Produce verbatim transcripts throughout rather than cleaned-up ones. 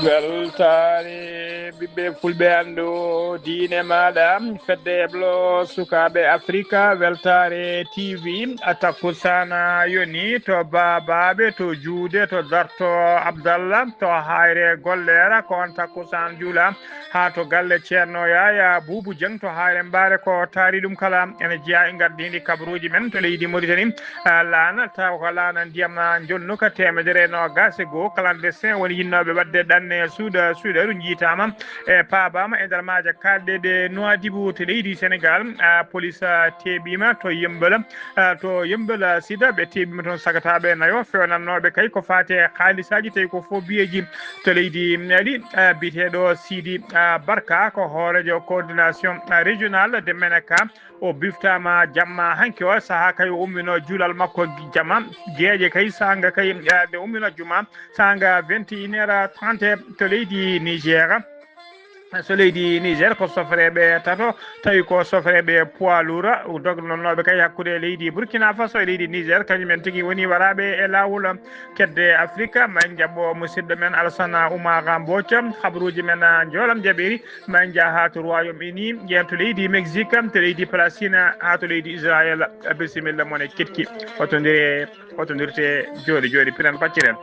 Weltaare ɓiɓɓe fulɓe, anndu diine maaɗa. Fedde heblo sukaaɓe Afrika, weltaare T V. A takkusaana yoni to Baabaaɓe, to Juude, to Darto Abdallah, to Hayre Gollera, ko on takkusaan juula. Haa to galle Ceerno Yaaya Buubu Jeŋ to Hayre Mbaare, ko taari ɗum kala. Ene jeyaa e ngardiindi kabaruuji men to leydi Moritani. Ah, laana, taw ko laana ndiyam, ah, njonnuka teemedere e noogas e goo. Clandestin woni yinnooɓe waɗde ɗanne suuda, suudaru njiitaama e paabaama e nder maaje kaalɗe ɗe Nouadhibou to leydi Senegal. Ah, police, ah, teeɓiima to Yembel, ah, to Yembel, ah, Sida, ɓe teeɓiima toon sagataaɓe nayo fewnannooɓe kay ko faati e haalisaaji, tawi ko fof biyeeji to leydi Mali. Ah, biyeteeɗo Sidi, ah, Barka ko hooreejo coordination, ah, régionale de Menaka. O biftaama jamma hanki o sahaa kay o ummino juulal makko jama geeƴe kay saanga kay, eh, nde ummino juma saanga vingt et une heures trente to leydi Niger. So leydi Niger ko sofreeɓe tato, tawi ko sofreeɓe poids lourd dognonooɓe kay hakkunde leydi Burkina Faso e leydi Niger, kañum en tigi woni waraaɓe e laawol kedde Afrika. Ma en njaɓɓo musidɗo men Alassane Oumar Mbodj, habaruuji men, ah, njoolam jaɓeeri. Ma en njah haa to Royaume Uni, ƴeen to leydi Mexique, to leydi Palestine, haa to leydi Israël. Bisimilla mon e keɗki. Hotondire, hotondirte jooɗi jooɗi, piren pacciren.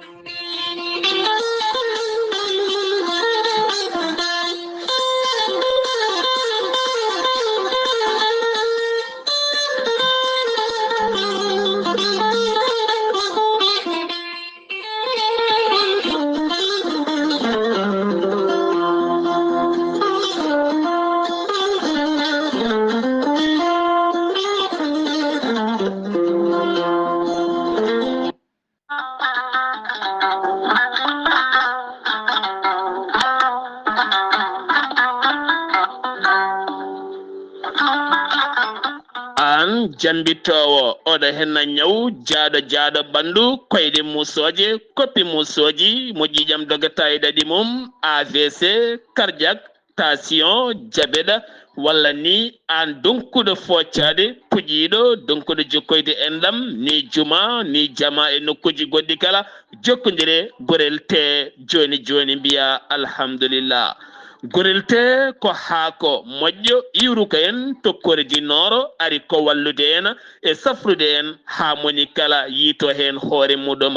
Aan jammbitoowo, oɗo henna ñaw jaaɗo jaaɗo ɓanndu, koyɗe muusooje, koppi muusooji, mo ƴiiƴam dogata e ɗaɗi mum, A V C, cardiaque, tension, jabet, walla ni aan donkuɗo foocaade, puƴiiɗo, donkuɗo jokkoyde enɗam, ni juma, ni jama e nokkuuji goɗɗi kala, jokkondire Gorel Tee jooni jooni, mbiya alhamdulillah. Gorel Tee ko haako moƴƴo iwruka en to Kore du Nord, ari ko wallude en e safrude en haa moni kala yiito heen hoore muɗum.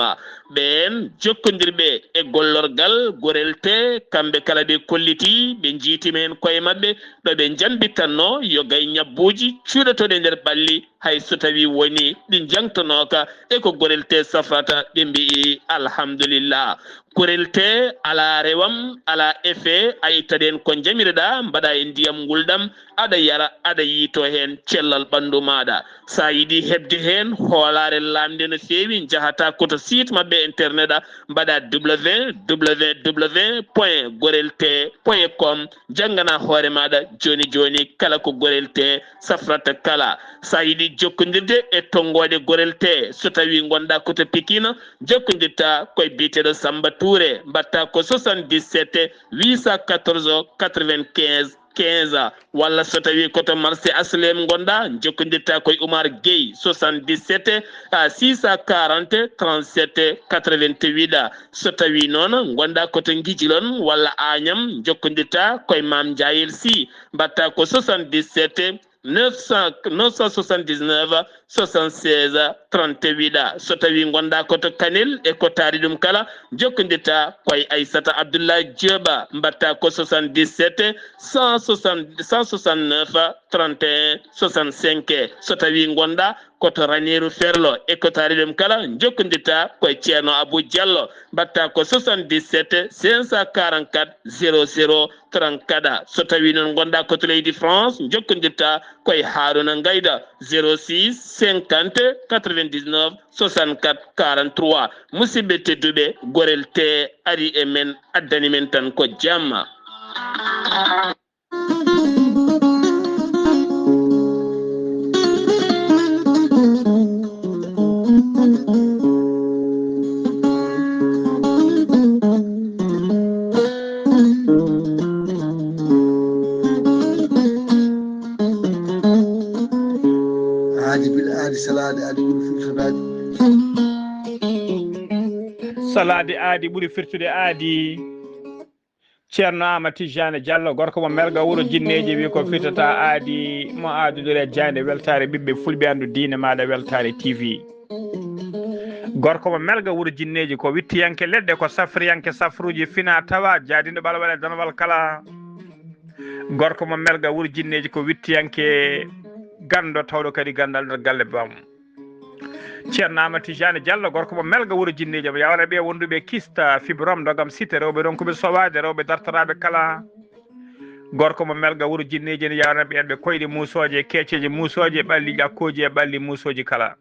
Ɓeen jokkondirɓe e gollorgal Gorel Tee, kamɓe kala ɓe kollitii, ɓe njiitima heen koye maɓɓe, ɗo ɓe njambitanno yoga e ñabbuuji cuuɗotooɗi e nder ɓalli, hay so tawii wonii ɗi njangtonooka e ko Gorel Tee safrata, ɓe mbiyi alhamdulillah. Gorel Tee alaa rewam, alaa effet, a ittaɗen ko njamireɗaa, mbaɗa e ndiyam ngulɗam, aɗa yara, aɗa yiito heen cellal ɓanndu maaɗa. So a yiɗi heɓde heen hoolaare laamnde no feewi, njahata ko to site maɓɓe internet, a mbaɗa W W W point gorel tee point com, janngana hoore maaɗa jooni jooni kala ko Gorel Tee safrata kala. So a yiɗi jokkondirde e tonngooɗe Gorel Tee, so tawii ngonɗaa ko to Pikine, jokkondirta koye biyeteeɗo Samba Touré, mbaɗta ko soixante-dix-sept huit cent quatorze quatre-vingt-quinze quinze, walla so tawii ko to marché H L M ngonɗaa, jokkondirta koye Oumar Gueye, soixante-dix-sept six cent quarante trente-sept quatre-vingt-huit. So tawii noon ngonɗaa ko to Ngijilon walla Agnam, jokkondirta koye Mame Ndiayel Sy, mbaɗta ko soixante-dix-sept neuf cent, neuf cent soixante-dix-neuf soixante-seize trente-huit. So tawii ngonɗaa ko to Kanel e ko taari ɗum kala, jokkondirta koye Aissata Abdoulaye Diop, mbaɗta ko soixante-dix-sept cent soixante, cent soixante-neuf trente et un soixante-cinq. So tawii ngonɗaa ko to Raneeru Ferlo e ko taari ɗum kala, jokkondirta koye Ceerno Abou Diallo, mbaɗta ko soixante-dix-sept cinq cent quarante-quatre zéro zéro trente-quatre. So tawii noon ngonɗaa ko to leydi France, jokkondirta koye Haaruna Ngayda, zéro six cinquante quatre-vingt-dix-neuf soixante-quatre quarante-trois. Musidɓe tedduɓe, Gorel Tee ari e men, addani men tan ko jamma. Aadi bil aadi salaade aadi bil fulfulaaji. Salaade aadi ɓuri firtude aadi. Ceerno Ama Tijjaani Jallo, gorko mo Melga wuro Jinneeji, wi ko firtata aadi mo aadudure jaaynde weltaare ɓiɓɓe fulɓe anndu diine maaɗa weltaare T V. Gorko mo Melga wuro Jinneeji, ko wittiyanke leɗɗe, ko safriyanke safruuji fina tawa, jaadinɗo ɓalwal e danwal kala. Gorko mo Melga wuro Jinneeji, ko wittiyanke ganndo tawɗo kadi ganndal nder galle bam. Ceerno Ama Tijjaani Jallo, gorko mo Melga wuro Jinneeji, mo yawna ɓe wonduɓe kista, fibrom, dogam site, rewɓe ronkuɓe sowaade, rewɓe dartoraaɓe kala. Gorko mo Melga wuro Jinneeji ene yawna ɓe ɓe koyɗe muusooje, keeceeje muusooje, ɓalli ƴakkooji e ɓalli muusooji kala.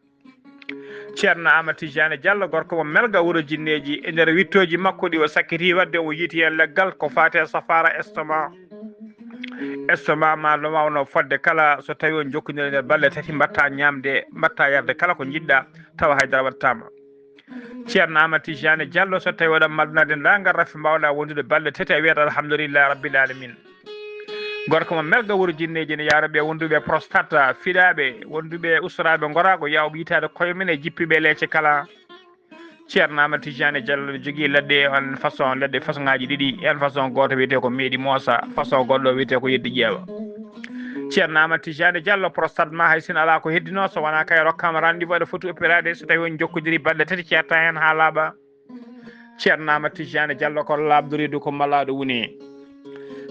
Ceerno Ama Tijjaani Jallo, gorko mo Melga wuro Jinneeji, e nder wittooji makko ɗi o sakkiti waɗde, o yiiti heen leggal ko faati e safaara estomac. Estomac ma no wawno fodde kala, so tawi on jokkondire nder balɗe tati, mbatta ñamde, mbatta yarde kala ko njiɗɗa, tawa haydara waɗtama. Ceerno Ama Tijjaani Jallo, so tawi oɗon malnade ndangal raffi, mbawɗa wondude balɗe tati, a wiyata alhamdulillahi rabbil alamin. Gorko mo Melga wuro Jinneeji ne yaara ɓe wonduɓe prostate, fiɗaɓe, wonduɓe ustoraaɓe ngoraago, yawɓe yitaade koye men e jippiɓe leece kala. Ceerno Ama Tijjaani Jallo ne jogii leɗɗe en façon, leɗɗe façon ŋaaji ɗiɗi. En façon gooto wiyetee ko meeɗi moosa, façon goɗɗo wiyetee ko yeddi ƴeewa. Ceerno Ama Tijjaani Jallo, prostate ma hay sin alaa ko heddinoo, so wonaa kay rokkaama rendez-vous aɗa foti opéraade, so tawi on jokkodiri balɗe tati ceerta heen haa laaɓa. Ceerno Ama Tijjaani Jallo ko laaɓɗo reedu ko malaaɗo woni.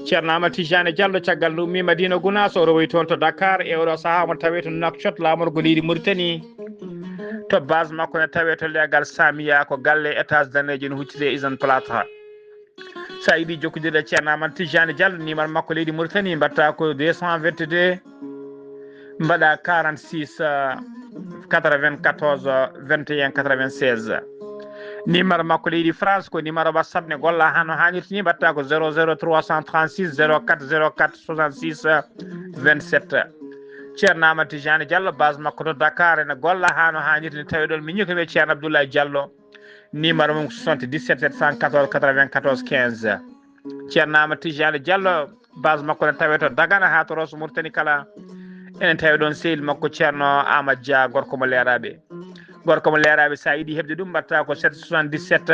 Ceerno Ama Tijjaani Jallo caggal nde ummii Madiina Gunaas o rewoyi toon to Dakar, e oɗo sahaa mo tawee to Nouakchott laamorgo leydi Mauritanie. To base makko ne tawee to leegal Samiya, ko galle étage daneejo ne huccitee Izan Plata. So a yiɗi jokkondirde e Ceerno Amadou Tijjani Diallo, numéro makko leydi Mauritanie, mbaɗta ko deux cent vingt-deux, mbaɗa quarante-six, quatre-vingt-quatorze, vingt et un, quatre-vingt-seize. Numéro makko leydi France ko numéro WhatsApp ne golla hano hanirta ni, mbaɗta ko zéro zéro trois cent trente-six zéro quatre zéro quatre soixante-six vingt-sept. Ceerno Amadou Tijjani Diallo, base makko to Dakar, ene golla hano hanirta ni, tawi ɗon miñi ko wiye Ceerno Abdoulaye Diallo. Numéro mum ko soixante-dix-sept sept cent quatorze quatre-vingt-quatorze quinze. Ceerno Amadou Tijjani Diallo, base makko ne tawe to Dagana haa to Rosso Mauritanie kala. Enen tawi ɗon sehil makko Ceerno Amadou Dia, gorko mo Leeraaɓe. Gorko mo Leeraaɓe, so a yiɗi heɓde ɗum, mbaɗta ko sept cent soixante-dix-sept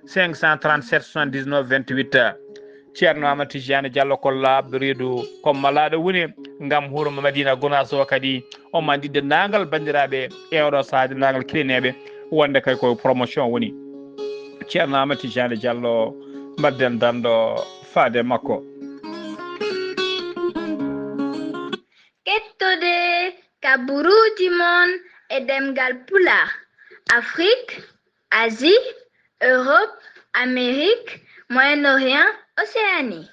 cinq cent trente-sept soixante-dix-neuf vingt-huit. Ceerno Amadou Tijjani Diallo ko laaɓɗo reedu, ko malaaɗo woni ngam hurma Madina Gunaas o kadi. O mandi denndaangal banndiraaɓe e oɗo sahaa denndaangal kilineeɓe wonde kay ko promotion woni. Ceerno Amadou Tijjani Diallo, mbaɗden danndo faade makko. Kettode kaburuuji mon e ɗemngal Pulaar, Afrik, Asie, Europe, Amérique, Moyen-Orient, Océanie.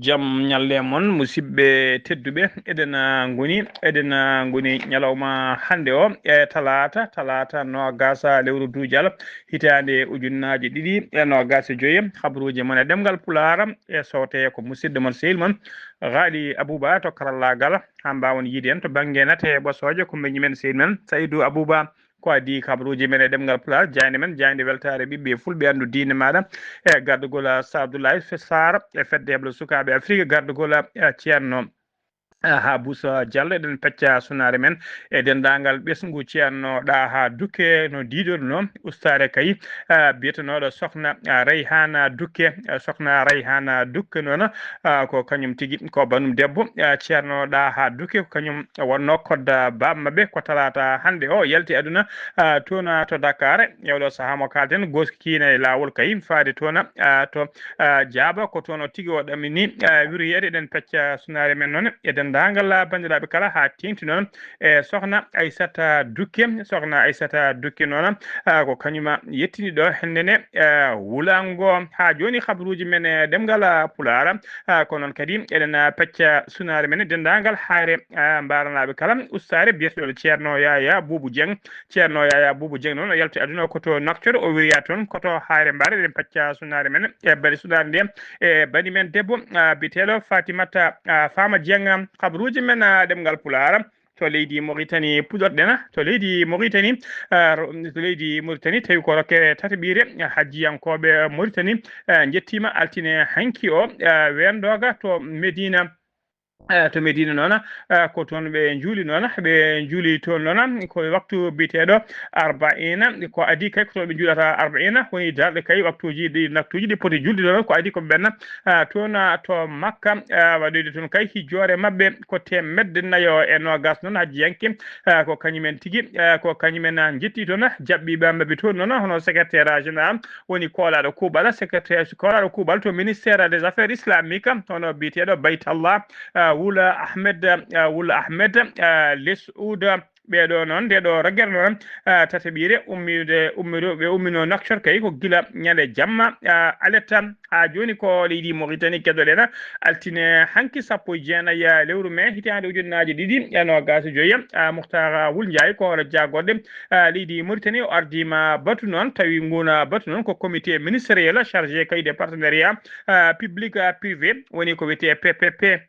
Jam ñalle mon, musidɓe tedduɓe. Eɗen, ah, ngoni, eɗen, ah, ngoni ñalawma hannde o, e talaata, talaata noogaas lewru duujal, hitaande ujunnaaje ɗiɗi e noogaas e joy. Habruuji mon e ɗemngal Pulaar e sowte ko musidɗo mon, sehil mon, Ghali Abouba to karallaagal, haa mbaawon yiide en to bannge nate e ɓosooje, ko mbeñi men, sehil men, Saydou Abouba. Ko adii kabruuji men e ɗemngal Pulaar, jaaynde men, jaaynde weltaare ɓiɓɓe fulɓe, anndu diine maaɗa, e gardugol, ah, Saadou Laye Sarr e fedde heblo sukaaɓe Afrik, gardugol, ah, Ceerno, ah, Habusa Diallo. Eɗen pecca sunaare men e denndaangal ɓesngu Ceerno Ɗaha Dukke no diidorno ustaare kay, ah, biyetenooɗo Sokhna, ah, Rayhana Dukke, ah, Sokhna Rayhana Dukke noon, ah, ko kañum tigi, ko banum debbo, ah, Ceerno Ɗaha Dukke, ko kañum wonno kodda baaba maɓɓe. Ko talaata hannde o yalti aduna, ah, toon, ah, to Dakar. E oɗo sahaa mo kaalten, goskiina e laawol kay faade toon, ah, to, ah, Jaaba, ko toon o tigi o ɗamini, ah, wiroyeede. Eɗen pecca sunaare men noon e denndaangal, ah, banndiraaɓe kala haa teeŋti noon e Sokhna Aissata Dukke. Sokhna Aissata Dukke noon, ah, ko kañum yettini ɗo hannde ne, ah, wulango. Haa jooni, habruuji men e ɗemngal, ah, Pulaar, ah, ko noon kadi eɗen, ah, pecca sunaare men e denndaangal haayre, ah, mbaranaaɓe kala ustaare biyeteeɗo Ceerno Yaya Buubu Dieng. Ceerno Yaya Buubu Dieng noon o yalti aduna ko to Nouakchott, o wiriya toon ko to haayre mbaare. Eɗen pecca sunaare men e bani sunaare nde e bani men debbo, ah, biyeteeɗo Fatimata, ah, Fama Dieng. Habruuji men, ah, ɗemngal Pulaar to leydi Mauritanie puɗorɗen, to leydi Mauritanie, ah, ro-, to leydi Mauritanie, tawi ko rokkere tataɓiire, ah, hajjiyankooɓe Mauritanie, ah, njettiima altine hanki o, ah, weendoga to Medina. Eh, to Medina noon, eh, ko toon ɓe njuuli noon, ɓe njuuli toon noon, ko waktu biyeteeɗo arbaina, ko adii kay ko toon ɓe njuulata arbaina, woni darɗe kay waktuuji ɗi, waktuuji ɗi poti julde noon, ko adii ko ɓe ɓenna, eh, toon, eh, to Makka, eh, waɗoyde toon kay hijjoore maɓɓe ko teemedde nayo e noogas noon hajjiyanke, eh, ko kañumen tigi, eh, ko kañumen, eh, njetti toon, jaɓɓiiɓe maɓɓe toon noon, hono secrétaire général, woni koolaaɗo kuuɓal, secrétaire koolaaɗo kuuɓal to ministère des affaires islamiques, hono biyeteeɗo Baytallah, ah, Wula Ahmed, ah, Wula Ahmed, ah, Les'ud. Ɓeeɗo noon, nde ɗo raggere noon, ah, tataɓiire ummiiɗe, ummiiɗo, ɓe umminoo Nouakchott kay ko gila ñande jamma, ah, aletta haa jooni ko leydi Mauritanie. Keɗoɗen altine hanki sappo e jeenayi lewru mee hitaande ujunnaaje ɗiɗi e noogaas e joyi, ah, Muhtar Wul Njaay ko hoore jaagorɗe, ah, leydi Mauritanie o ardiima batu noon, tawi nguun batu noon ko comité ministériel chargé kay de partenariat, ah, public, ah, privé, woni ko wiyetee P P P.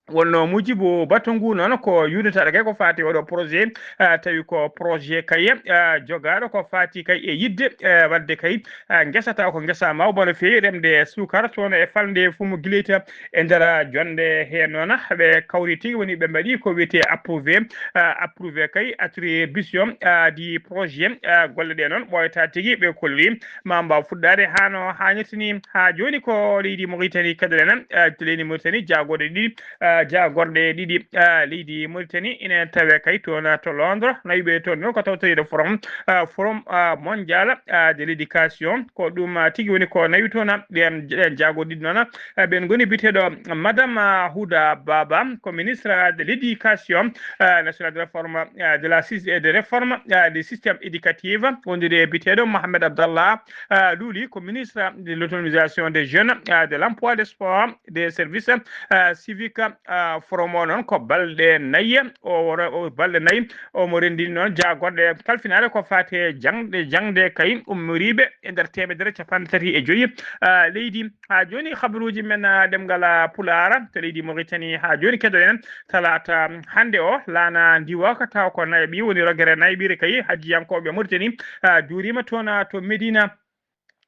Wonno mujibu batu ngu noon ko yuurnitaɗo kay ko faati oɗo projet, ah, tawi ko projet kay, ah, jogaaɗo ko faati kay e yidde, ah, waɗde kay, ah, ngesa taw ko ngesa mawba no feewi remde suukar toon e falnde fumu gileyta e nder jonde he noon ɓe kawri tigi woni ɓe mbaɗi ko wiyetee approuvé, ah, approuvé kay attribution, ah, di projet, ah, golle ɗe noon ɓooyata tigi ɓe kolli ma mbaw fuɗɗaade haa no haanirta ni. Haa jooni ko leydi Mauritanie keɗoɗen, ah, leydi Mauritanie jaagorɗe ɗiɗi, ah, jaagorɗe ɗiɗi, ah, leydi Mauritanie ina tawe kay toon, ah, to Londres, nawi ɓe toon noon ko tawtoreede forum, ah, forum, ah, mondial, ah, de l'éducation. Ko ɗum, ah, tigi woni ko nawi toon, ah, ɗen, ɗen jaagorɗe ɗiɗi noon, ah, ɓen ngoni biyeteeɗo Madame, ah, Houda Baba, ko ministre de l'éducation, ah, nationale de réforme, ah, de la six et de réforme, ah, du système éducatif, wondude e biyeteeɗo Mohamed Abdallah, ah, Louli, ko ministre de l'autonomisation des jeunes, ah, de l'emploi, des sports, des services, ah, civiques, ah, forum o noon ko balɗe nayi, o wora-, o balɗe nayi, omo renndini noon jaagorɗe kalfinaɗe ko faati e jaŋde, jaŋde kay ummoriiɓe e nder teemedere capanɗe tati e joyi, ah, leydi. Haa jooni, habaruuji men, ah, ɗemngal, ah, Pulaar to leydi Mauritanie. Haa jooni, keɗoɗen talaata hannde o, laana ndiwooka taw ko nayɓi woni rogere nayɓiri kay hajjiyankooɓe Mauritanie, ah, juuriima toon, ah, to Medina.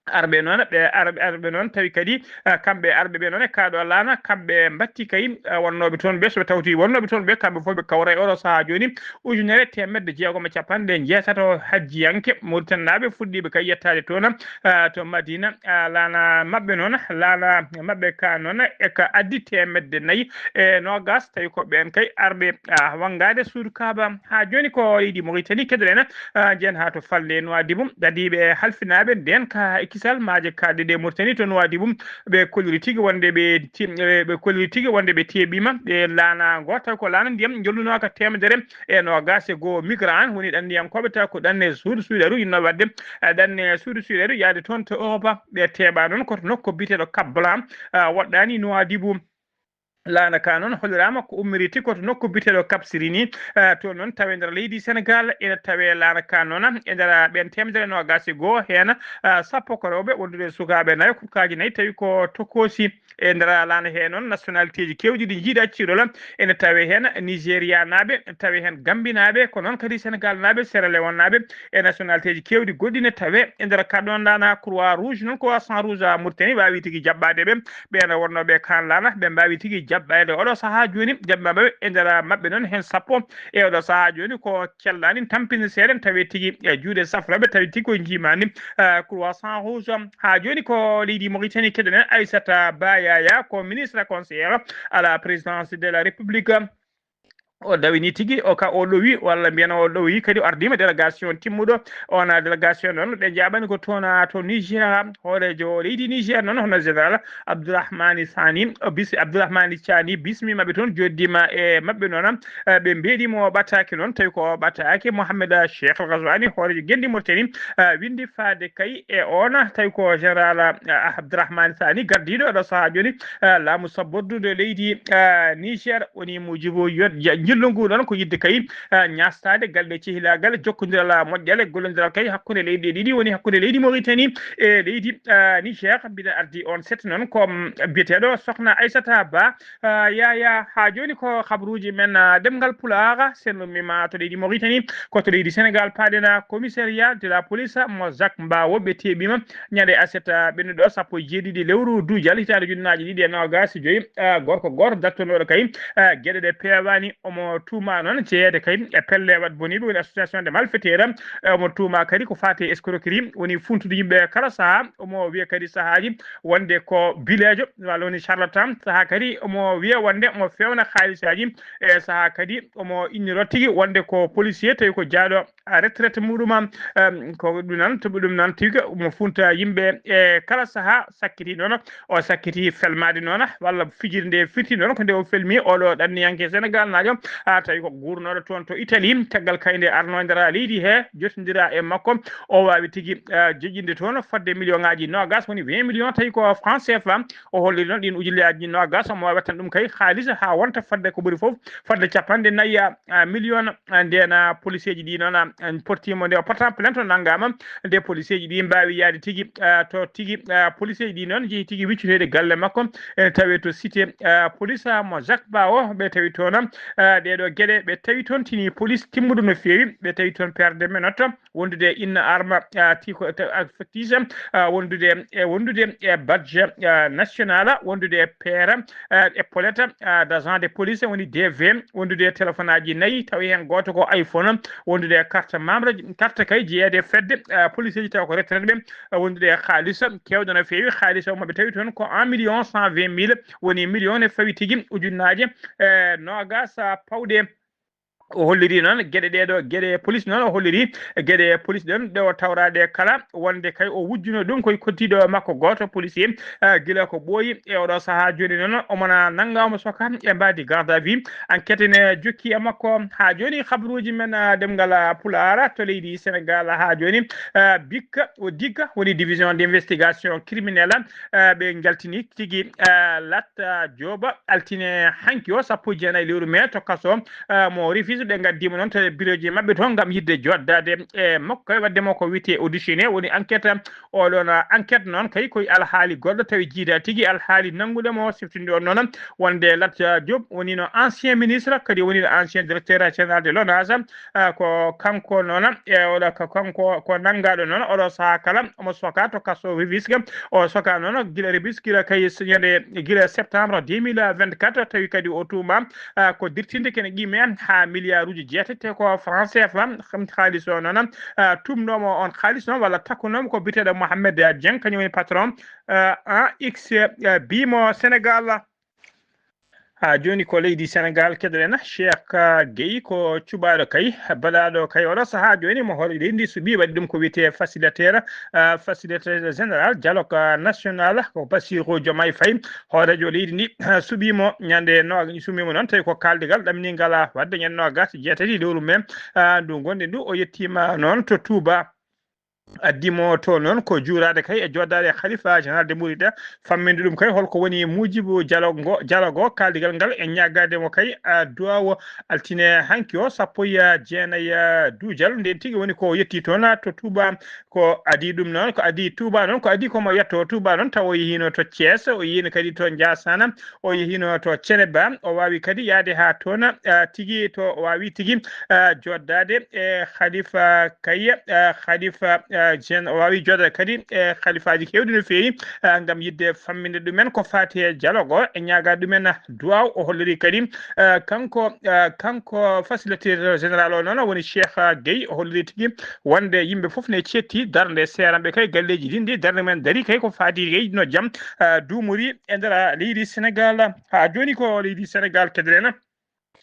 Arɓe noon, ɓe arɓe, arɓe noon tawi kadi, ah, kamɓe arɓe ɓe noon e kaaɗo laana, kamɓe mbatti kay, ah, wonnooɓe toon ɓe, so ɓe tawti wonnooɓe toon ɓe, kamɓe fof ɓe kawra e oɗo sahaa jooni, ujunere teemedde jeegom e capanɗe njeetato hajjiyanke Mauritanie naaɓe fuɗɗiiɓe kay yettaade toon, ah, to Madina, ah, laana maɓɓe noon, laana maɓɓe ka noon e ka addi teemedde nayi e noogas, tawi ko ɓeen kay arɓe, ah, wanngaade suudu Kaaba. Haa jooni ko leydi Mauritanie keɗoɗen, ah, njeyen haa to falnde Nouadhibou, dadiiɓe halfinaaɓe ndeen ka e kisal maaje kaaɗɗe ɗe Mauritanie to Nouadhibou, ɓe kolliri tigi wonde ɓe ti-, ɓe, ɓe kolliri tigi wonde ɓe teeɓiima, ɓe laana ngo, tawi ko laana ndiyam njollunoka teemedere e noogas e goo migrant, woni ɗanniyankooɓe, tawi ko ɗanne suudu suuɗeru yinno waɗde, eh, ɗanne suudu suuɗeru yaade toon to Europe, ɓe teeɓa noon ko to nokku biyeteeɗo Cap Blanc, ah, woɗɗaani Nouadhibou. Laana ka noon holliraama ko ummiri tigi ko to nokku biyeteeɗo Cap Sirini, eh, toon noon tawe nder leydi Senegal, ene tawe laana ka noon e nder ɓeen teemedere noogas e goo heen, ah, sappo ko rewɓe wondude e sukaaɓe nayo, kurkaaji nayi, tawi ko tokoosi. E nder laana he noon, nationalité ji keewɗi ɗi njiiɗa ciirol ene tawe heen Nigéria naaɓe, tawe heen Gambie naaɓe, ko noon kadi Senegal naaɓe, Sierra Leone naaɓe, e nationalité ji keewɗi goɗɗi ne tawe e nder ka ɗoon laana. Croix Rouge noon, Croissant Rouge a Mauritanie waawi tigi jaɓɓaade ɓe, ɓeen wonnooɓe kaan laana, ɓe mbaawi tigi jaɓɓaade oɗo sahaa jooni, jaɓɓaama ɓe e nder maɓɓe noon heen sappo e oɗo sahaa jooni ko cellaani tampinde seeɗa, tawi tigi e juuɗe safrooɓe, tawi tigi ko njiimaani, eh, Croissant Rouge. Haa jooni ko leydi Mauritanie keɗoɗen Aissata Ba Yaya, ko ministre conseillère à la présidence de la République. O dawini tigi, o ka o ɗowi, walla mbiyen o ɗowi kadi, o ardiima délégation timmuɗo. On délégation noon, ɓe njaɓani ko toon to Niger, hooreejo leydi Niger noon, hono général Abdourahmane Sani, o bis-, Abdourahmane Tiani, bismiima ɓe toon, jooɗiima e maɓɓe noon, eh, ɓe mbeeɗi mo ɓataake noon, tawi ko ɓataake Mohamed Cheikh Al Ghazouani, hooreejo ngenndi Mauritanie, eh, winndi faade kay e oon, tawi ko général, eh, Abdourahmane Sani, gardiiɗo ɗo sahaa jooni, eh, laamu sabbordude leydi, eh, Niger, woni Mujibou Yo-, Ja-, Jillu ngu noon ko yiɗde kay, ah, ñaastaade galle cehilaagal, jokkondiral, ah, moƴƴal e gollondiral kay hakkunde leyɗe ɗiɗi, woni hakkunde leydi Mauritanie e leydi, ah, Niger. Mbiɗa ardi on seeɗa noon ko, mm, biyeteeɗo Sokhna Aissata Ba, ah, Yaya. Haa jooni ko habruuji men, ah, ɗemngal Pulaar, sen ummiima to leydi Mauritanie, ko to leydi Sénégal paaɗen, ah, commissariat de la police mo Zac Mbao. Ɓe teeɓiima ñande aset, ah, ɓennuɗo sappo e jeeɗiɗi lewru duujal hitaande ujunnaaji ɗiɗi e noogaas e joyi, ah, gorko gooto dartonooɗo kay, ah, geɗe ɗe peewaani. Omo tuuma noon jeyeede kay e pelle waɗ boniiɓe, woni association de malfaiteurs. Eh, omo tuuma kadi ko faati e escroquerie, woni funtude yimɓe kala sahaa. Omo wiya kadi sahaaji wonde ko bileejo, walla woni charlatan. Sahaa kadi omo wiya wonde omo feewna haalisaaji. E sahaa kadi omo inniroo tigi wonde ko policier, tawi ko jaaɗo a retraite muɗum, em, ko ɗum noon, to ɗum noon tigi omo funta yimɓe e kala sahaa. Sakkiti noon, o sakkiti felmaade noon, walla fijirde nde firti noon, ko nde o felmi oɗo ɗanniyanke Sénégal naajo, a tawi ko guurnooɗo toon to Italie, caggal kay nde arno e nder leydi he, jotondira e makko, o waawi tigi, a, joƴƴinde toon fodde million ŋaaji noogaas, woni vingt millions, tawi ko franc C F A. O holliri noon ɗin ujunnaji noogaas, omo waawi wattan ɗum kay haalis haa wonta fodde ko ɓuri fof, fodde capanɗe nayi, a, million. A, ndeen, a, policeeji ɗi noon, a, a, portiima nde o porta plainte, o nanngaama, nde policeeji ɗi mbaawi yahde tigi, a, to tigi, a, policeeji ɗi noon njehi tigi wiccudeede galle makko, ene tawee to cité, a, police, a, mo Zac Mbao. Ɓe tawi toon, a, ɗee ɗoo geɗe, ɓe tawi toon tini police timmuɗo no feewi, ɓe tawi toon père de menottes, wondude inna arme, a, tiko, ta-, a, factice, a, wondude e, wondude e badge, a, national, wondude e paire, a, épaulette, a, d'agent de police, woni D V, wondude e téléphone aji nayi, tawi heen gooto ko iPhone, wondude e carte membre, carte kay jeyeede e fedde, a, police ji taw ko retraite ɓe, a, wondude e haalis keewɗo no feewi. Haalis o maɓɓe tawi toon ko un million cent vingt mille, woni million ne fawi tigi ujunnaaje, e, noogaas, a, pawɗe. O holliri noon geɗe ɗee ɗoo, geɗe police noon, o holliri geɗe police ɗen ɗe o tawraade kala, wonde kay o wujjuno ɗum koye koddiiɗo makko gooto policier, eh, gila ko ɓooyi. E oɗo sahaa jooni noon, omo na nannga, omo soka e mbaadi garde à vue. Enquête ne jokki e makko. Haa jooni, habruuji men, ah, ɗemngal, ah, Pulaar to leydi Sénégal, haa jooni, ah, bikka o digga woni division d'investigation criminelle, ah, ɓe njaltini tigi, ah, Lat, ah, Jooba altine hanki o, sappo e jeenayi lewru mee, to kaso, ah, mo Rufisque. Ɓe ngaddiima noon to biroji maɓɓe toon ngam yiɗde joddaade e makko, kay waɗde mo ko wiyetee auditionné, woni enquête. Oɗon, ah, enquête noon kay koye alhaali goɗɗo, tawi jiida tigi alhaali nanngude mo siftude on noon, wonde Lat, ah, Diop wonino ancien ministre, kadi wonino ancien directeur général de l'ONAS. Ah, ko kanko noon, e oɗo ko kanko ko nanngaɗo noon, oɗo sahaa kala omo soka to kaso Rufisque. O soka noon gila Rufisque, gila kay s-, ñande, gila septembre deux mille vingt-quatre, tawi kadi o tuuma, ah, ko dirtinde kene qime haa milliarduuji jeetati, te ko franc C F A. Kam haalis o noon, ah, tumnoomo on haalis noon, walla takkunoomo ko biyeteeɗo Mohamed Dieng, kañum woni patron, ah, A X B mo Sénégal. Haa jooni ko leydi Sénégal keɗoɗen. Cheikh, ah, Gueye ko cuɓaaɗo kay, baɗaaɗo kay oɗo sahaa jooni mo hoore leydi ndi suɓii, waɗi ɗum ko wiyetee facilitateur, ah, facilitateur général dialogue, ah, national, ko Bassirou Diomaye Faye, hooreejo leydi ndi, ah, suɓii mo ñande no, suɓii mo noon, tawi ko kaaldigal ɗamningal, ah, waɗde ñande noogaas e jeetati lewru mee, ah, ndu ngonɗen ndu. O yettiima noon to Touba. Addi mo to noon ko juuraade kay e joddaade Khalifa Général de Mouride, famminde ɗum kay holko woni muujibu dialogue ngo, dialogue o, kaaldigal ngal, e ñaagaade mo kay, a, duwaawo altine hanki o, sappo e jeenayi, a, duujal. Nden tigi woni ko yetti toon to Touba, ko adii ɗum noon, ko adii Touba noon, ko adii ko mo yetto Touba noon, tawa o yehiino to Thiès, o yehiino kadi to Ndiassane, o yehiino to Thiénaba, o waawi kadi yahde haa toon, a, tigi to, o waawi tigi, a, joddaade e Khalifa kay, a, Khalifa, a, Gen-, o waawi joddaade kadi e khalifaaji keewɗi no feewi, a, ngam yiɗde famminde ɗumen ko faati e dialogue o, e ñaaga ɗumen duwaaw. O holliri kadi, a, kanko, a, kanko facilitateur général o noon woni Cheikh Gueye, o holliri tigi wonde yimɓe fof ne ceetti darnde seeranɓe kay galleeji ɗin ɗi darnde men dari kay ko faati kay no jam, a, duumori e nder leydi Sénégal. Haa jooni ko leydi Sénégal keɗoɗen.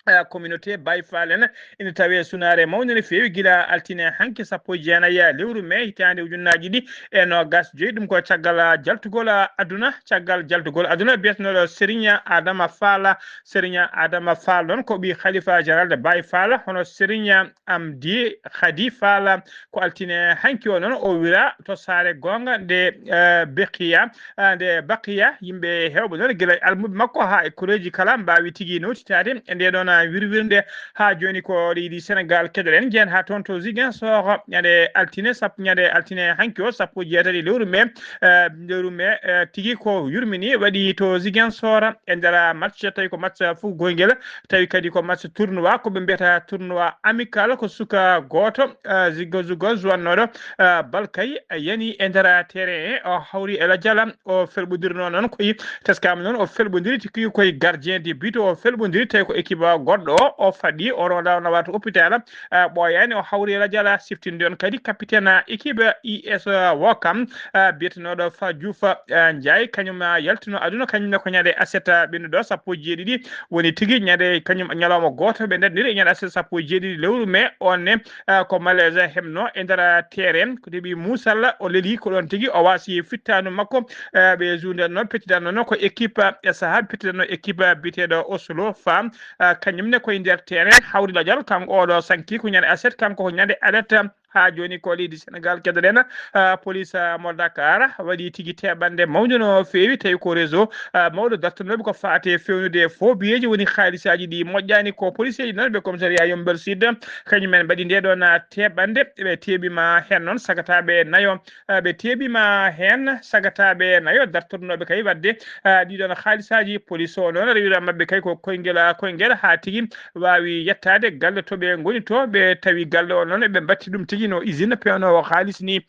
Eh, communauté Baye Fall en ina tawee sunaare mawnde no feewi gila altine hanki sappo e jeenayi lewru mee hitaande ujunnaaji ɗiɗi e noogaas joyi. Ɗum ko caggal, ah, jaltugol, ah, aduna, caggal jaltugol aduna biyetenooɗo Serigne Adama Fall. Serigne Adama Fall noon ko ɓii Khalifa Général de Baye Fall, hono Serigne Amdi Khadi Fall. Ko altine hanki o noon o wira to saare goonga nde, eh, Bekiya, ah, nde Bakiya. Yimɓe heewɓe noon gila almuɓe makko haa e koreeji kala mbaawi tigi nowtitaade e ndee ɗoon wirwirnde haa jooni ko leydi Senegal. Keɗoɗen, njeyen haa toon to Ziguinchor, ñande altine, sap-, ñande altine hanki o, sappo e jeetati lewru mee, eh, lewru mee, eh, tigi ko yurmini waɗi to Ziguinchor e nder match, tawi ko match fuku goyngel, tawi kadi ko match tournoi, ko ɓe mbiyata tournoi amical, ko suka gooto, eh, Zigo Zugo, zuwannooɗo, eh, bal kay yani e nder terrain he, o hawri e lajal, o felɓodirno noon koye, teskama noon o felɓodiri tigi koye gardien de but, o felɓodiri tawi ko équipe goɗɗo o, o faɗi, o ronda o nawata hôpital, eh, ɓooyaani, o hawri e lajal, siftinde on kadi capitaine équipe I S Ouakam, eh, biyetenooɗo Fa Diouf, eh, Ndiaye, kañum, eh, yaltino aduna, kañum ne ko ñande aset, eh, ɓennuɗo sappo e jeeɗiɗi, woni tigi ñande kañum ñalawma gooto ɓe ndendiri e ñande aset sappo e jeeɗiɗi lewru mee on ne, eh, ko malaise heɓno e nder terrain, ko heɓi muusal, o leli ko ɗon tigi, o wasi fittaandu makko, eh, ɓe juundanno, pettidanno noon ko équipe, eh, sahaa pettidanno équipe, eh, biyeteeɗo Oslo Fa, eh, kañum ne koye nder terrain, hawri lajal, kanko oɗo sanki ko ñande aset, kanko ko ñande alet, haa jooni ko leydi Senegal keɗoɗen, eh, police, eh, mo Dakar waɗi tigi teɓanɗe mawde no feewi, tawi ko réseau, eh, mawɗo dartanooɓe ko faate fewnude faux billets ji, woni haalisaaji ɗi moƴƴaani, ko policeeji noon ɓe commissariat Yeumbeul Sud, kañum en mbaɗi nde ɗon, eh, teɓanɗe, ɓe teɓima heen noon sagataaɓe nayo, eh, ɓe teɓima heen sagataaɓe nayo dartornooɓe kay waɗde, eh, ɗiɗon haalisaaji. Police o noon rewira maɓɓe kay ko koyngel, eh, koyngel haa tigi waawi yettaade galle to ɓe ngoni to, ɓe tawi galle o noon, ɓe mbatti ɗum tigi no usine peewnoowo haalis ni.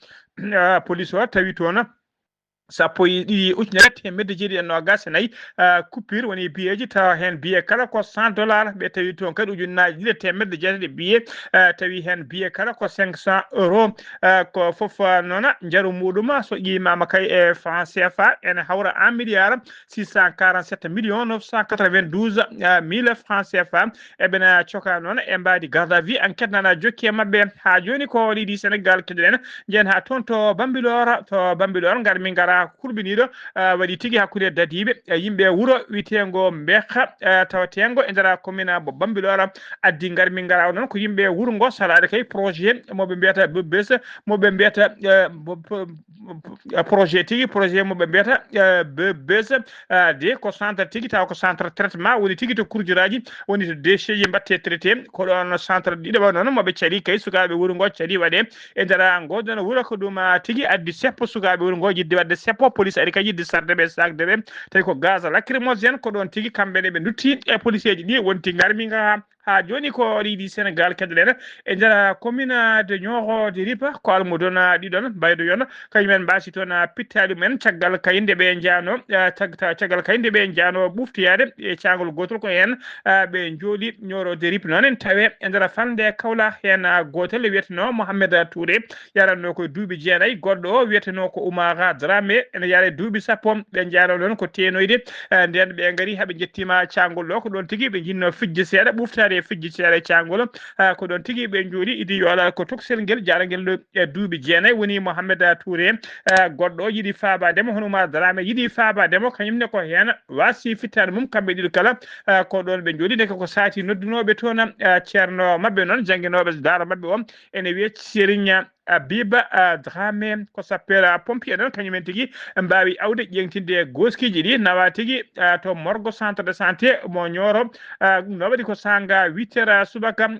Ah, police o tawi toon sappo e ɗiɗi ujunere teemedde jeeɗiɗi e noogas e nayi, ah, coupure woni billet ji, tawa heen billet kala ko cent dollars, ɓe tawi toon kadi ujunnaaji ɗiɗi e teemedde jeetati billet, ah, tawi heen billet kala ko cinq cents euros, ah, ko fof, ah, noon njaru muɗum so ƴiimaama kay e franc C F A ene hawra en milliard six cent quarante-sept millions neuf cent quatre-vingt-douze mille francs C F A. Eɓena coka noon e mbaadi garde à vue, enquête nana jokki e maɓɓe. Haa jooni ko leydi Senegal keɗoɗen, njeyen haa toon to Bambilor, to Bambilor ngar min ngara kurɓiniiɗo, ah, waɗi tigi hakkunde dadiiɓe, eh, yimɓe wuro wiyeteengo Mbekha, eh, tawateengo e nder commune mo Bambilor addi ngar min ngara. O noon ko yimɓe wuro ngo salaade kay projet mo ɓe mbiyata B B S, mo ɓe mbiyata, eh, mo, mo, eh, projet tigi, projet mo ɓe mbiyata, eh, B B S, eh, de ko centre tigi, tawa ko centre traitement woni tigi to Kurjuraaji, woni to déchets ji mbaɗte traité. Ko ɗoon centre ɗiɗo wa noon mo ɓe cali kay sukaaɓe wuro ngo cali waɗe e nder ngo ɗoon wuro, ko ɗum, ah, tigi addi seppo sukaaɓe wuro ngo yiɗde waɗde seppo, police ari kay yiɗde sarde ɓe, sakde ɓe, tawi ko gaz lacrymogène, ko ɗoon tigi kamɓe ne ɓe ndutti e policeeji ɗi, wonti ngarmi nga haa jooni ko leydi Senegal keɗoɗen e nder commune de Nioro de Ripa, ko almudon, ah, ɗiɗon mbaydo yon, kañum en mbasi toon, ah, pittaali mumen caggal kay nde ɓe njaano, ah, cag-, ta-, caggal kay nde ɓe njaano ɓuftoyaade e caangol gootol ko heen, ah, ɓe njooli Nioro de Ripa noon en tawe e nder falnde Kawla heen, ah, gootel wiyeteno Mohamed Touré, yaranno ko duuɓi jeenayi, goɗɗo o wiyeteno ko Oumara Dramé, ene yare duuɓi sappo, ɓe njaano noon ko teenoyde, eh, nden ɓe ngari haa ɓe njettima caangol ɗo, ko ɗoon tigi ɓe jinno fijje seeɗa, ɓuftaade e fijje seeɗa e caangol, eh, ko ɗoon tigi ɓe njooli idi yo alal ko toksel ngel, jaara ngel ɗo e duuɓi jeenayi, woni Mohamed Touré, eh, goɗɗo o yiɗi faabaade mo, hono Oumara Dramé yiɗi faabaade mo, kañum ne ko heen wasi fittaade mum, kamɓe ɗiɗo kala, eh, ko ɗoon ɓe njooli, ndeke ko saati noddunooɓe toon, eh, ceerno maɓɓe noon, jannginooɓe daara maɓɓe o, ene wiyee Serigne Abiba, ah, Dramé, ko sapeur, ah, pompier noon, kañum en tigi mbaawi awde ƴeeŋtinde gooskiiji ɗi, nawa tigi, ah, to morgue centre de santé mo Nioro, ah, no waɗi ko saanga huit heures, ah, subaka,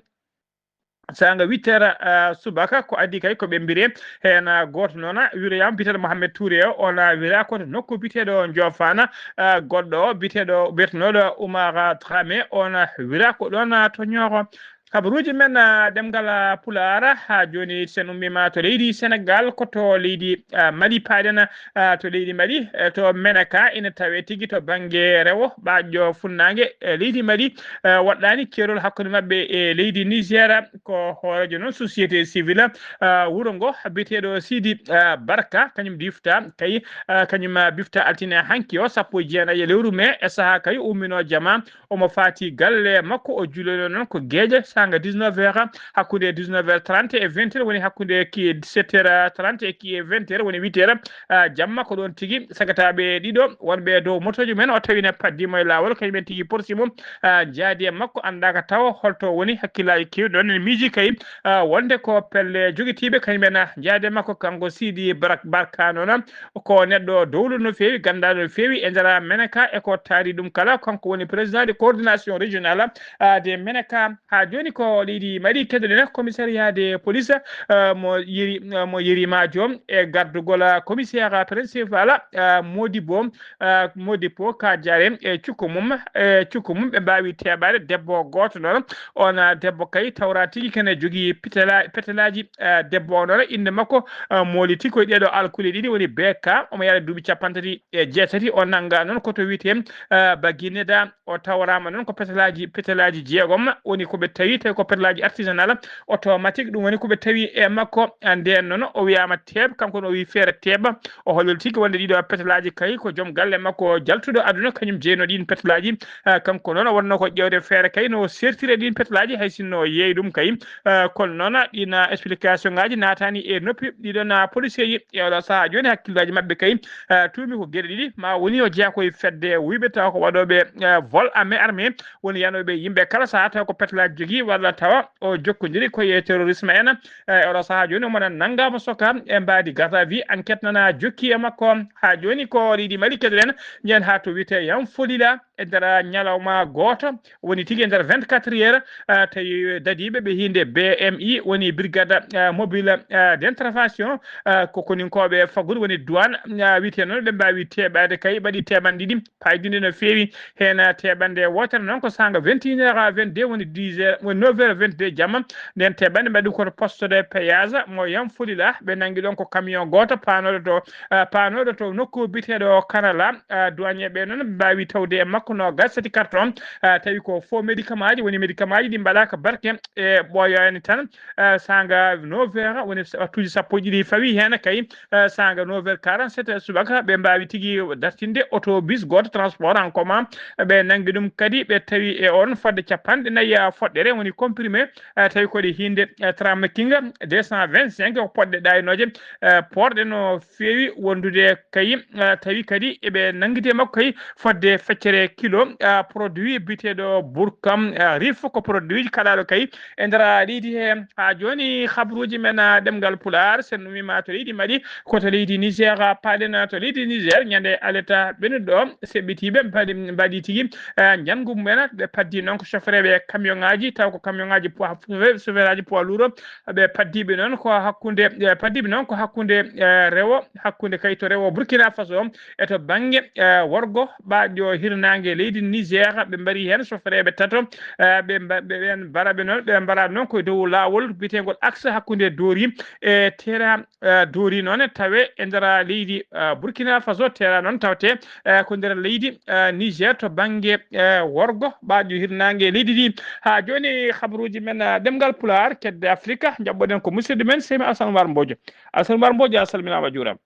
saanga huit heures, ah, subaka, ko adii kay ko ɓe mbire heen, ah, gooto noon, ah, wiroyaama biyeteeɗo Mohamed Touré o, on, ah, wira ko to nokku biyeteeɗo Ndiofane, ah, goɗɗo o biyeteeɗo, biyetenooɗo Oumar Dramé, on, ah, wira ko ɗoon, ah, to Nioro. Kabaruuji men, ah, ɗemngal, ah, Pulaar, haa jooni, sen ummiima to leydi Senegal, ko to leydi, ah, Mali paaɗen, ah, to leydi Mali, eh, to Menaka, ina tawee tigi to bannge rewo, ɓaaƴƴo funnaange, eh, leydi Mali, eh, woɗɗaani keerol hakkunde maɓɓe e leydi Niger, ko hooreejo noon société civile, ah, wuro ngo, biyeteeɗo Sidi, ah, Barka, kañum difta, kay, ah, kañum, ah, bifta altine hanki o, sappo e jeenayi e lewru mee, e sahaa kay umminoo jama, omo faati galle makko, o juloyno noon ko geeƴe, saanga dix-neuf heures, hakkunde dix-neuf heures trente e vingt heures, woni hakkunde ki sept heures trente e ki vingt heures, woni huit heures, ah, jamma. Ko ɗoon tigi sagataaɓe ɗiɗo wonɓe dow motooji men o tawi ne paddiima e laawol, kañum en tigi porsi mum, ah, njaadi e makko, anndaaka tawa holto woni. Hakkillaaji keewɗi ɗoon ene miiji kay, ah, wonde ko pelle jogitiiɓe kañum en, ah, njaadi e makko, kanko Sidi Barak Barka noon, ko neɗɗo dowluɗo no feewi, ganndaaɗo no feewi e nder Menaka e ko taari ɗum kala. Kanko woni président de coordination régionale, ah, de Menaka. Haa jooni ko leydi Mali kedoɗen commissariat de police, ah, mo Yeri-, ah, mo Yerimaajo e gardugol, ah, commissaire principal, ah, Modibo, ah, Modibo Kadiare e cukko mum, e cukko mum ɓe mbaawi teeɓaade debbo gooto noon. On, ah, debbo kay tawra tigi kene jogii pitela-, petelaaji, ah, debbo o noon innde makko, ah, mooliti koye ɗeeɗo alkule ɗiɗi woni B K, omo yahra duuɓi capanɗe tati e jeetati. O nannga noon ko to wiyetee, ah, Bagineda. O tawraama noon ko petelaaji, petelaaji jeegom woni ko ɓe tawi, tawi ko petelaaji artisanal automatique, ɗum woni ko ɓe tawi e makko. Ah, ndeen noon o wiyaama teeɓ, kanko ne o wiyi feere teeɓa. O holli tigi wonde ɗiɗo petelaaji kay ko joom galle makko jaltuɗo aduna, kañum jeynoo ɗiin petelaaji. Ah, kanko noon o wonnoo ko ƴeewde feere kay no sertire ɗiin petelaaji, hay sinno o yeeyi ɗum kay. Ah, kono noon ɗiin, ah, explication ngaaji naataani e noppi ɗiɗon, ah, poliseeji. E oɗo sahaa jooni hakkillaaji maɓɓe kay, ah, tuumi ko geɗe ɗiɗi, ma woni o jeyaa koye fedde wuyɓe tawa ko waɗooɓe, ah, vol à main armée, woni yanooɓe yimɓe kala sahaa tawa ko petelaaji jogii walla tawa o jokkondiri koye terrorisme en. E oɗo sahaa jooni omo nanngaama soka e mbaadi garde à vue, enquête nana jokki e makko. Haa jooni ko leydi Mali kedoɗen, njehen haa to wiyetee Yanfolila e nder ñalawma gooto, woni tigi e nder vingt-quatre heures, ah, tawi dadiiɓe ɓe hiinde B M I, woni brigade, ah, mobile, ah, d'intervention, ah, ko koninkooɓe faggudu woni douane, ah, wiyetee noon ɓe mbaawi teeɓaade kay, mbaɗi teeɓanɗe ɗiɗi paydunde no feewi. Heen, ah, teeɓannde wootere noon ko saanga vingt et une heures à vingt-deux, woni dix heures, woni neuf heures vingt-deux jamma. Nden teeɓannde mbaɗi ko to poste de péage mo Yanfolila. Ɓe nanngi ɗoon ko camion gooto paanooɗo to, ah, paanooɗo to nokku biyeteeɗo Kanala. Ah, douanier ɓe noon mbaawi tawde e makko noogaas tati carton, ah, tawi ko faux médicament ji, woni médicament ji ɗi mbaɗaaka barke e ɓooyaani tan. Ah, saanga neuf heures, woni sa-, wattuuji sappo e ɗiɗi fawi heen kay, ah, saanga neuf heures quarante-sept subaka, ɓe mbaawi tigi dartinde autobus gooto transport en commun. Ɓe nanngi ɗum kadi, ɓe tawi e oon fodde capanɗe nayi, ah, foɗɗere, woni comprimé, ah, tawi ko ɗe hiinde, ah, Tramking deux cent vingt-cinq, ko poɗɗe ɗaaynooje, ah, poorɗe no feewi wondude kay, ah, tawi kadi eɓe nanngiti e makko kay fodde feccere kilo, ah, produit biyeteeɗo Burkam, ah, Rif, ko produit kaɗaaɗo kay e nder leydi he. Haa jooni, habruuji men, ah, ɗemngal Pulaar, so en umiima to leydi Mali, ko to leydi Niger, ah, paaɗen, ah, to leydi Niger, ñande aleta ɓennuɗo, seɓɓitiiɓe mbaɗi, mbaɗi tigi, ah, njanngu mumen, ɓe paddi noon ko sofereeɓe camion ŋaaji, taw ko camion ŋaaji poids, chauffeur, chauffeur aji poids lourd, ɓe paddiiɓe noon ko hakkunde, eh, paddiiɓe noon ko hakkunde, eh, rewo, hakkunde kay to rewo Burkina Faso e to bannge, eh, worgo, ɓaaɗo hirnaange leydi Niger, ɓe mbari heen sofereeɓe tato, eh, ɓe mba-, ɓe, ɓeen mbaraɓe noon, ɓe mbaraɓe noon koye dow laawol biyeteengol axe hakkunde Dori e Tera, eh, Dori noon tawe e nder leydi, eh, Burkina Faso, Tera noon tawte, eh, ko nder leydi, eh, Niger to bannge, eh, worgo, ɓaaɗo hirnaange leydi ndi. Haa jooni habruuji men, eh, ɗemngal Pulaar, kedde Afrika, njaɓɓoɗen ko musidɗo men Seyma Alassane Oumar Mbodio. Alassane Oumar Mbodio, a salminaama, a juuraama.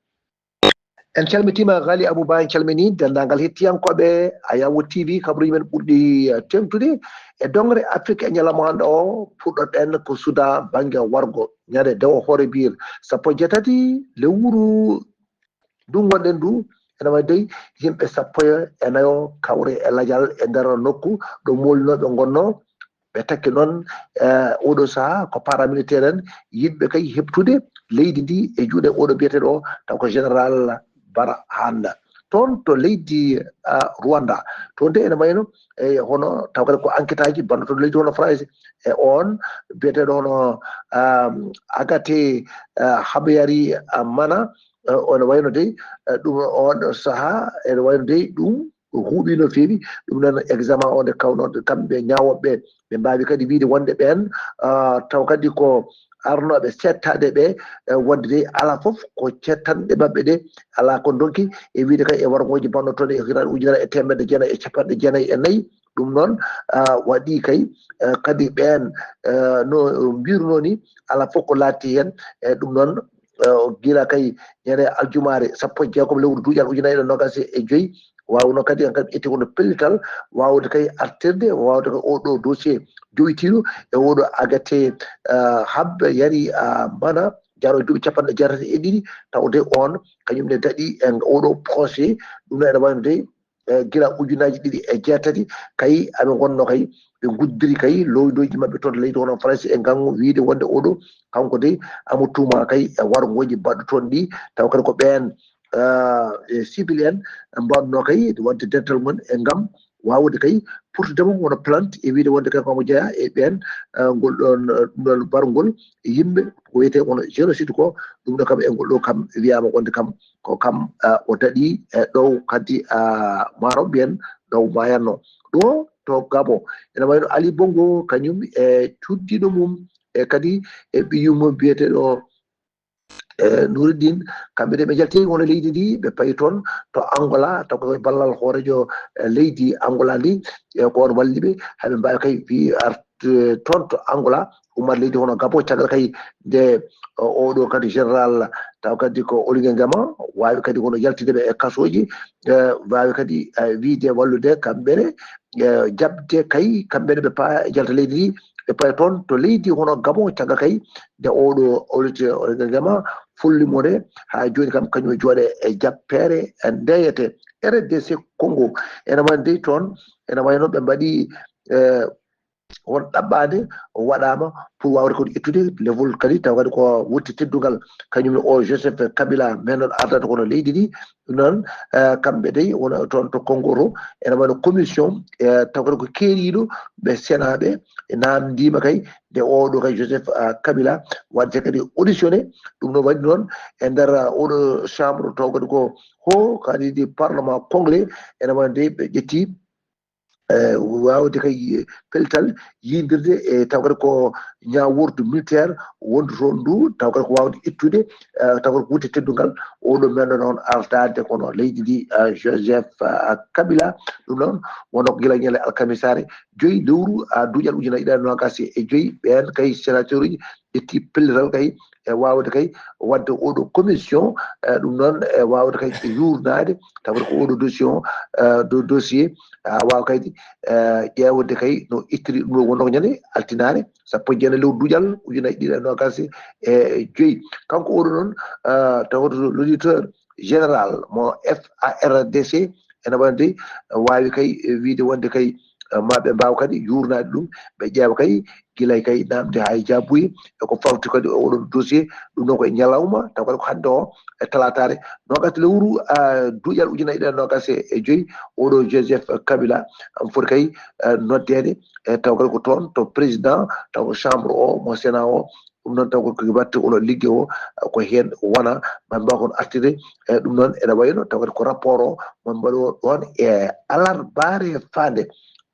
En calmitiima, Ghali Abou Ba, en calminii denndaangal hettiyankooɓe Ayawo T V, kabruuji men ɓurɗi, eh, teeŋtude e doŋre Afrika e ñalawma hannde o. Puɗɗoɗen ko Sudan, bannge wargo, ñande dewo hoore biir sappo e jeetati lewru ndu ngonɗen ndu, ene wayi dey yimɓe sappo e nayo kawre e lajal e nder nokku ɗo moolinooɓe ngonnoo. Ɓe takki noon, eh, oɗo sahaa ko paramilitaire en yiɗɓe kay heɓtude leydi ndi e juuɗe oɗo biyeteeɗo o, taw ko général Bara Handa. Toon to leydi, ah, Rwanda, toon de ene wayno, e hono taw kadi ko enquête aji banndo toon leydi hono France, e oon biyeteeɗo hono, ah, Agate, ah, Habayari, ah, Mana, eh, ene wayno dey, eh, ɗum oon sahaa ene wayno dey ɗum huuɓi no feewi. Ɗum noon examen o nde kawno kamɓe ñaawooɓe ɓe, ɓe mbaawi kadi wiyde wonde ɓeen, ah, taw kadi ko arnooɓe seettaade ɓe, eh, wonde dey alaa fof ko ceettanɗe maɓɓe ɗe alaa ko ndonki e wiyde kay e warngooji banndo toon e hitaande ujunere e teemedde jeenayi e capanɗe jeenayi e nayi. Ɗum noon, ah, waɗi kay, eh, kadi ɓeen, eh, no mbirunoo ni, alaa fof ko laati heen. E ɗum noon, eh, gila kay ñande aljumaare sappo e jeegom lewru duuƴal ujunere e noogaas e joy, Waawno kadi en kadi ƴetti kono pellital waawde kay artirde, waawde kay oɗo dossier jowiitiiɗo e oɗo Agate, ah, Habbe yari, ah, mana jaro duuɓi capanɗe jeetati e ɗiɗi, tawde on kañum ne daɗi e oɗo procès. Ɗum ne ene wayno dey, eh, gila ujunaaji ɗiɗi e jeetati kay aɓe ngonno kay ɓe guddiri kay loydoji maɓɓe toon to leydi hono France e ngangu wiide wonde oɗo kanko dey amo tuuma kay e warngoji baɗɗo toon ɗi, taw kadi ko ɓeen, eh, e civil en mbaɗno kay wadde dental mum e ngam wawde kay portude mo wona plainte e wiide wonde kay komo jeeya e ɓeen, eh, ngol ɗon, eh, ɗum ɗon bargol e yimɓe ko wiyete wona génocide ko. Ɗum ɗo kam e ngol ɗo kam wiyama wonde kam ko kam, ah, o daɗi e ɗow kadi, ah, maaro mbiyen ɗow mayanno ɗo to Gabon. Ene wayno Ali Bongo kañum e cuddiɗo mum e kadi e ɓiyum biyeteɗo, e Noureddine, kamɓe de ɓe jalti wona leydi ndi ɓe payi toon to Angola taw ko ballal hoorejo, eh, leydi Angola ndi, e ko on walli ɓe haɓe mbawi kay wi ar-, eh, toon to Angola, ummat leydi hono Gabon, caggal kay nde, o-, oɗo kadi général taw kadi ko Oligui Nguema, wawi kadi kono yaltide ɓe e kasoji, eh, wawi kadi, eh, wiide wallude kamɓene, eh, jaɓde kay kamɓene ɓe paa e jalta leydi ndi, ɓe paya toon to leydi hono Gabon, caggal kay nde oɗo Oligui, Oligui Nguema follimo nde ha joni kam kañum e jooɗe e jappere e ndeyete. R D C Congo ene wayno dey toon, ene wayno ɓe mbaɗi, eh, won ɗaɓɓaande o waɗaama pour waawde kadi ittude levol kadi, taw kadi ko wutte teddungal kañum ne o Joseph Kabila, men noon ardata kono leydi ndi. Ɗum noon, eh, kamɓe dey wona toon to Congo to, ene wayno commission, eh, taw kadi ko keeriiɗo ɓe senaaɓe e naamndiima kay nde oɗo kay Joseph, ah, Kabila waɗde kadi auditionné. Ɗum noon waɗi noon e nder, ah, oɗo chambre taw kadi ko ho kadi di parlement conglais, ene wayno dey ɓe ƴetti, eh, waawde kay pellital yiydirde e taw kadi ko ñaawordu militaire wondu toon ndu, taw kadi ko waawde ittude, eh, taw kadi ko wutte teddungal oɗo men ɗo noon ardaade kono leydi ndi, eh, Joseph, eh, Kabila. Ɗum noon wonno ko gila ñande alkamisaare joyi lewru, ah, duuƴal ujunaaji ɗiɗi e noogas e joyi ɓeen kay sénateur uji ƴetti pellital kay e waawde kay waɗde oɗo commission, eh, ɗum noon e waawde kay yuurnaade taw kadi ko oɗo dossier o, eh, do-, dossier, ah, waawa kaydi, eh, ƴeewde kay no ittiri ɗum ɗo wonno ko ñande altinaare sappo e jeenayi lewru duuƴal ujunaaji ɗiɗi e noogas e joyi. Kanko oɗo noon, eh, taw kadi l'auditeur général mo F A R D C ene wayde waawi kay wiide wonde kay, eh, ma ɓe mbaaw kadi yuurnaade ɗum, ɓe ƴeewa kay gila kay naamnde haa e jaabuye e ko fawti kadi e oɗon dossier. Ɗum noon ko e ñalawma taw kadi ko hannde o e talaataare noogas lewru, ah, duuƴal ujunaaji ɗiɗi e noogas e joyi, oɗo Joseph Kabila am foti kay, eh, noddeede e taw kadi ko toon to président taw ko chambre o mo Sénat o. Ɗum noon taw ko, ko batte oɗo ligge o, ko heen wona, man mbaw kon artide. E ɗum noon ene wayno taw kadi ko rapport o man mbaɗo ɗoon e alarbaare faande.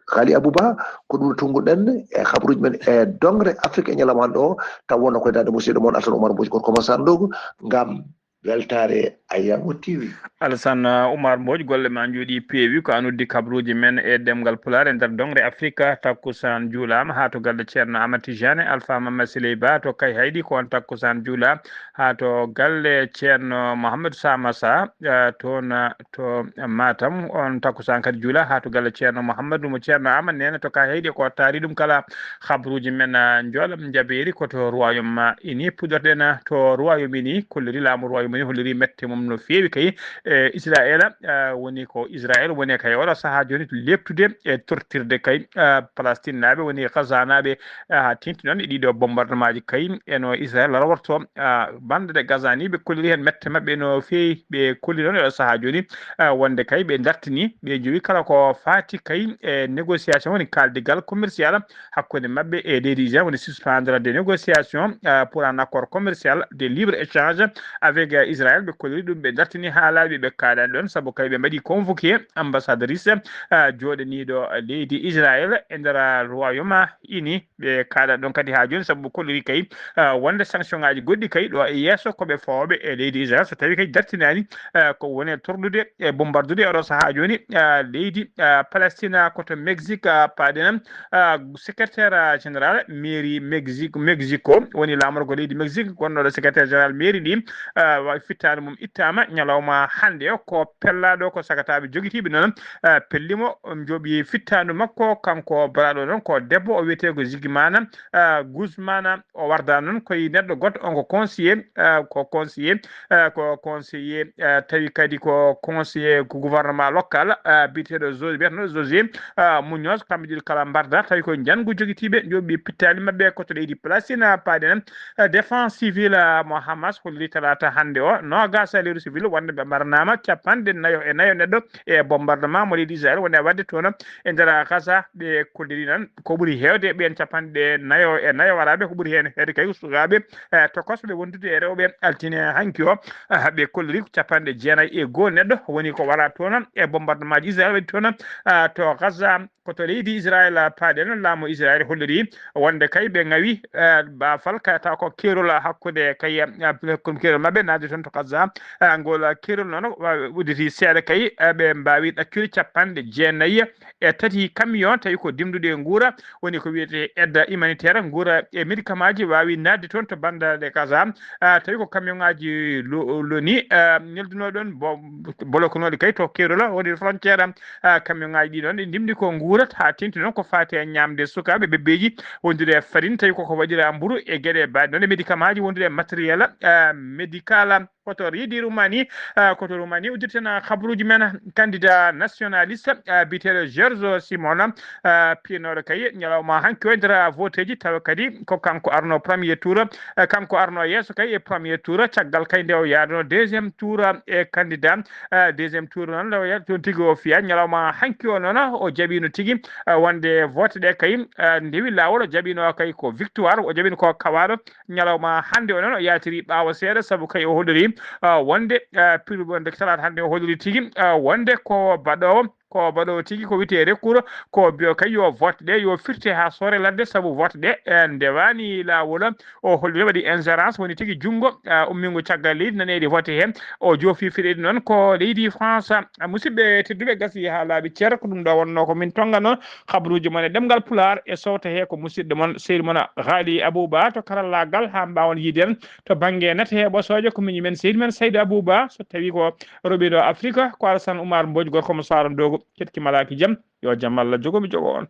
Kali Abouba, ko ɗum tonguɗen e habruji men e dongre Afrique e ñalawma hannde o, taw wonno koye daande musidɗo mon Alsan Oumar Mbodj, gorko mo Sarndogu, ngam weltaare Ayamo T V. Alsan, uh, Oumar Mbodj, golle ma njooɗi peewi, ko an uddi kabruuji men e ɗemngal Pulaar e nder dongre Afrika. Takkusaan juulaama haa to galle Ceerno Amad Tijani, Alfa Mamad Siley Ba to Kayhayɗi, ko on takkusaan juula haa to galle Ceerno Mouhamadou Samassa, uh, toon, uh, to Matam, on takkusaan kadi juula haa to galle Ceerno Mouhamadou mo Ceerno Amad Neene to Kayhayɗi, ko taari ɗum kala habruuji men, ah, njoolam njabeeri ko to Royaume Uni puɗɗorɗen, ah, to Royaume Uni, kolliri laamu Royaume Uni holliri mette mum no feewi kay. E Israel, ah, woni ko Israel woni kay oɗo sahaa jooni to leɓtude e tortirde kay, ah, Palestine naaɓe woni Gaza naaɓe, ah, tinti noon e ɗiɗo bombardement ji kay eno Israel raworto, ah, bande de Gaza ni ɓe kolliri heen mette maɓɓe no feewi, ɓe kolli noon e ɗo sahaa jooni, ah, wonde kay ɓe dartini ɓe jowi kala ko faati kay e négociation woni kaldigal commercial hakkunde maɓɓe e leydi Israel woni suspendre des négociations, euh, pour un accord commercial de libre échange avec, euh, Israël. Ɓe kolliri ɗum, ɓe dartini haalaaji ɓe kaalani ɗon, sabu kay ɓe mbaɗi convoqué ambassadrice, euh, jooɗaniiɗo leydi Israël e nder, euh, Royaume Uni. Ɓe kaala ɗon kadi haa jooni, sabu kolliri kay, euh, wonde sanction ŋaaji goɗɗi kay ɗo e yeeso ko ɓe fawooɓe e leydi Israël, so tawi kay dartinaani, euh, ko woni e torlude e bombardude oɗo sahaa jooni, euh, leydi, euh, Palestine, ko to Mexique, euh, paaɗen, euh, secrétaire, euh, général mairie Mexique, Mexico, woni laamorgo leydi Mexique, gonnoɗo secrétaire général mairie ndi, euh, wa-, fittaandu mum ittaama ñalawma hannde o ko pellaaɗo ko sagataaɓe jogitiiɓe noon, eh, pelli mo, jooɓi fittaandu makko, kanko baraaɗo noon ko debbo, o wiyetee ko Zigimana, eh, Guzmana, o warda noon koye neɗɗo goɗɗo, on ko conseiller, eh, ko conseiller, eh, ko conseiller, eh, tawi kadi ko conseiller ko gouvernement local, eh, biyeteeɗo Zo-, biyeteeɗo José, eh, Muñoz, kamɓe ɗiɗo kala mbarda, tawi ko njanngu jogitiiɓe, jooɓi pittaali maɓɓe ko to leydi Palestine, paaɗe noon, eh, défense civile, eh, mo Hamas holliri talaata hannde o, noogaas e lewru civil, wonde ɓe mbarnaama capanɗe nayo e nayo neɗɗo e bombardement mo leydi Israël woni e waɗde toon e nder Gaza. Ɓe kolliri noon ko ɓuri heewde ɓeen capanɗe nayo e nayo waraaɓe, ko ɓuri heen heewde kay ko sukaaɓe, eh, tokosɓe wondude e rewɓe altine hanki o. Ah, ɓe kolliri ko capanɗe jeenayi e goo neɗɗo woni ko waraa toon e bombardement ji Israël waɗi toon, ah, to Gaza. Ko to leydi Israel paaɗen, laamu Israel holliri wonde kay ɓe ngawi, eh, baafal kay taw ko keerol hakkunde kay, eh, hakkunde keerol maɓɓe naatde toon to Gaza. Eh, ngol keerol noon wa-, udditi seeɗa kay, eh, ɓe mbaawi ɗaccude capanɗe jeenayi e tati camion tawi ko dimduɗe nguura, woni ko wiyetee aide humanitaire, nguura e médicament ji waawi naatde toon to banndaale Gaza. Ah, tawi ko camion ngaji lo-, loni, ah, nelduno ɗon bo-, bolokonooɗi kay to keerol woni frontière. Ah, camion ngaji ɗi noon ɗi ndimɗi ko nguura, haa teeŋti noon ko faati e ñaamde sukaaɓe bebbeeji wondude e farine, tawi koko waɗira mburu e geɗe baaɗe noon e médicament ji wondude e matériel, ah, médical. Ko to leydi Roumanie, ah, ko to Roumanie uddirten, ah, kabaruuji men, candidat nationaliste, ah, biyeteeɗo Giorgio Simone, ah, piyanooɗo kay ñalawma hanki o e nder voteeji, tawa kadi ko kanko arno premier tour, ah, kanko arno yeeso kay e premier tour, caggal kay nde o yaadano deuxième tour, ah, e candidat, ah, deuxième tour noon nde o yaadi toon tigi o fiya ñalawma hanki o noon o jaɓino tigi, ah, wonde vote ɗe kay, ah, ndewi laawol, o jaɓino kay ko victoire, o jaɓino ko kawaaɗo, ñalawma hannde o noon o yaltiri ɓaawo seeɗa, sabu kay o holliri, ah, wonde, ah, piɗo wonde talaata hannde o holliri tigi, ah, wonde ko baɗoowo, ko baɗoowo tigi ko wiyetee recours, ko biyo kay yo vote ɗe yo firte haa soore ladde, sabu vote ɗe, eh, ndewaani laawol. O holliri waɗi ingérence, woni tigi junngo, ah, ummingo caggal leydi naneede vote heen. O joofi fiɗeede noon ko leydi France. Ah, musidɓe tedduɓe, gasi haa laaɓi cer, ko ɗum ɗo wonnoo ko min tonga noon. Kabaruuji mon e ɗemngal Pulaar e sowta he ko musidɗo mon, sehil mon Haali Abouba to karallaagal, haa mbaawon yiide en to bannge nate he ɓosooje, ko miñi men sehil men Saydu Abouba. So tawii ko roɓiiɗo Afrika, ko Alassane Oumar Mbodj, gorko mo Saaram Doogo, keɗki malaaki jam, yo jam Allah jogo mi jogo on.